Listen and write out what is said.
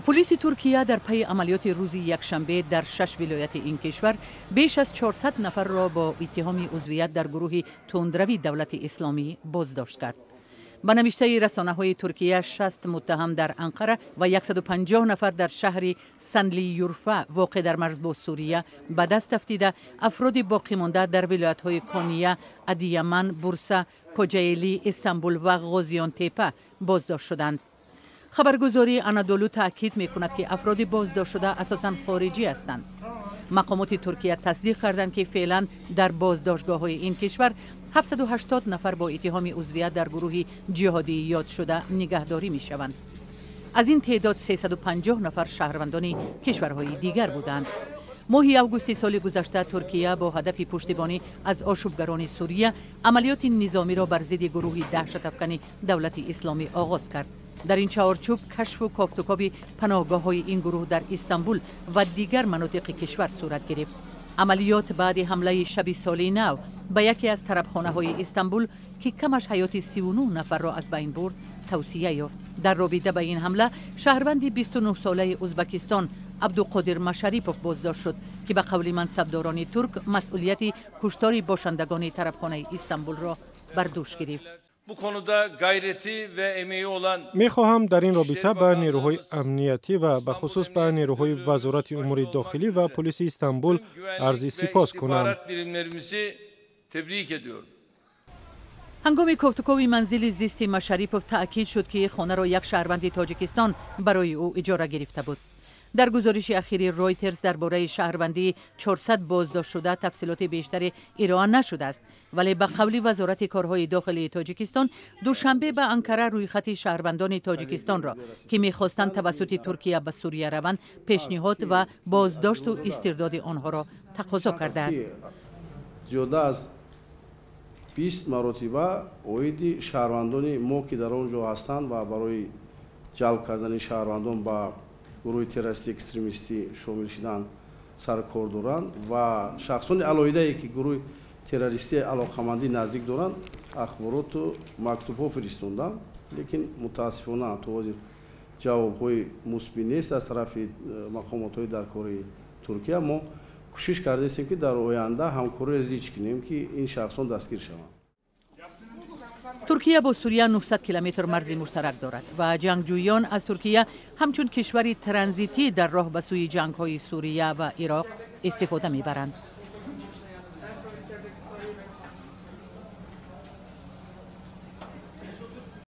Пулиси Туркия дар пайи амалиёти рӯзи якшанбе дар шаш вилояти ин кишвар беш аз 400 нафарро бо иттиҳоми узвият дар гурӯҳи тундрави Давлати Исломӣ боздошт кард. Ба навиштаи расонаҳои Туркия, 60 муттаҳам дар Анқара ва 150 нафар дар шаҳри Санлиюрфа, воқеъ дар марз бо Сурия, ба даст афтида, афроди боқимонда дар вилоятҳои Кония, Адияман, Бурса, Коҷаэлӣ, Истанбул ва Ғозионтепа боздошт шуданд. Хабаргузории Анадолу таъкид мекунад, ки афроди боздоштшуда асосан хориҷӣ ҳастанд. Мақомоти Туркия тасдиқ карданд, ки феълан дар боздоштгоҳҳои ин кишвар 780 нафар бо иттиҳоми узвият дар гурӯҳи ҷиҳодии ёдшуда нигаҳдорӣ мешаванд. Аз ин теъдод 350 нафар шаҳрвандони кишварҳои дигар буданд. Моҳи августи соли гузашта Туркия бо ҳадафи пуштибонӣ аз ошӯбгарони Сурия амалиёти низомиро бар зидди гурӯҳи даҳшатафкани Давлати Исломӣ оғоз кард. Дар ин чаҳорчӯб кашфу кофтукоби паноҳгоҳҳои ин гурӯҳ дар Истанбул ва дигар манотиқи кишвар сурат гирифт. Амалиёт баъди ҳамлаи шаби соли нав ба яке аз тарабхонаҳои Истанбул, ки камаш ҳаёти 39 нафарро аз байн бурд, тавсия ёфт. Дар робита ба ин ҳамла шаҳрванди 29-солаи Узбакистон Абдуқодир Машарипов боздошт шуд, ки ба қавли мансабдорони турк масъулияти куштори бошандагони тарабхонаи Истанбулро бар дӯш гирифт. Bu konuda gayreti ve emeği olan Мехоҳам дар ин робита ба нерӯҳои амниятӣ ва бахусус ба нерӯҳои Вазорати умури дохилӣ ва полиси Истанбул арзи сипос кунам. Birimlerimizi tebrik ediyorum. Ҳангоми кофтукови манзили зисти Машарипов таъкид шуд, ки хонаро як шаҳрванди Тоҷикистон барои ӯ иҷора гирифта буд. Дар гузориши ахири Ройтерс дар бораи шаҳрвандии 400 боздоштшуда тафсилоти бештаре ироа нашудааст, вале ба қавли Вазорати корҳои дохилии Тоҷикистон, Душанбе ба Анкара рӯйхати шаҳрвандони Тоҷикистонро, ки мехостанд тавассути Туркия ба Сурия раванд, пешниҳод ва боздошту истирдоди онҳоро тақозо кардааст. Зиёда аз 20 маротиба оиди шаҳрвандони мо, ки дар он ҷо ҳастанд ва барои ҷалб кардани шаҳрвандон ба гурӯҳи террористӣ, экстремистӣ шомил шудан саркор доранд ва шахсони алоҳидае, ки гурӯҳи террористӣ алоқамандӣ наздик доранд, ахбороту мактубҳо фиристондам, лекин мутаассифона то ҳозир ҷавобҳои мусбӣ нест аз тарафи мақомотҳои даркории Туркия. Мо кӯшиш кардаистем, ки дар оянда ҳамкориро зич кунем, ки ин шахсон дастгир шаванд. Туркия бо Сурия 900 километр марзи муштарак дорад ва ҷангҷӯён аз Туркия ҳамчун кишвари транзитӣ дар роҳ ба сӯи ҷангҳои Сурия ва Ироқ истифода мебаранд.